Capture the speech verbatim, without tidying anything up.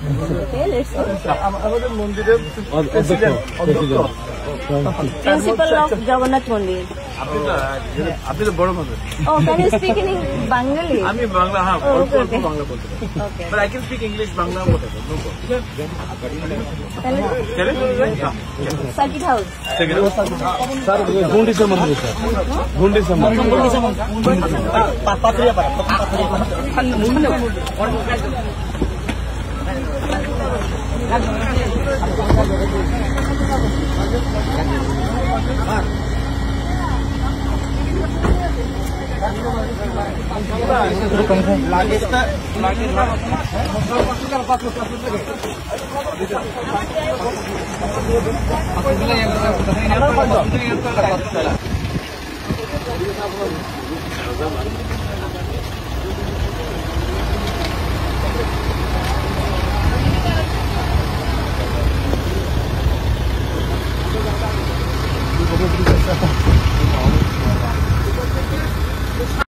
Okay, let's go. আম-, আমাদের মন্দিরের অ-, অধ্যক্ষ, প্রেসিডেন্ট, অধ্যক্ষ। President. Principal of Jagannath Mandir. আপনি তো, আপনি তো বড় মানুষ। Oh, can you speak in Eng-, Bengali? আমি বাংলা, হ্যাঁ, Oh, অল্প okay, অল্প okay. বাংলা বলতে পারি। Okay. But I can speak English, Bangla, whatever, no problem। তাহলে চলে? হ্যাঁ। Circuit House। স্যার, গুন্ডিচা মন্দির, স্যার। গুন্ডিচা মন্দির।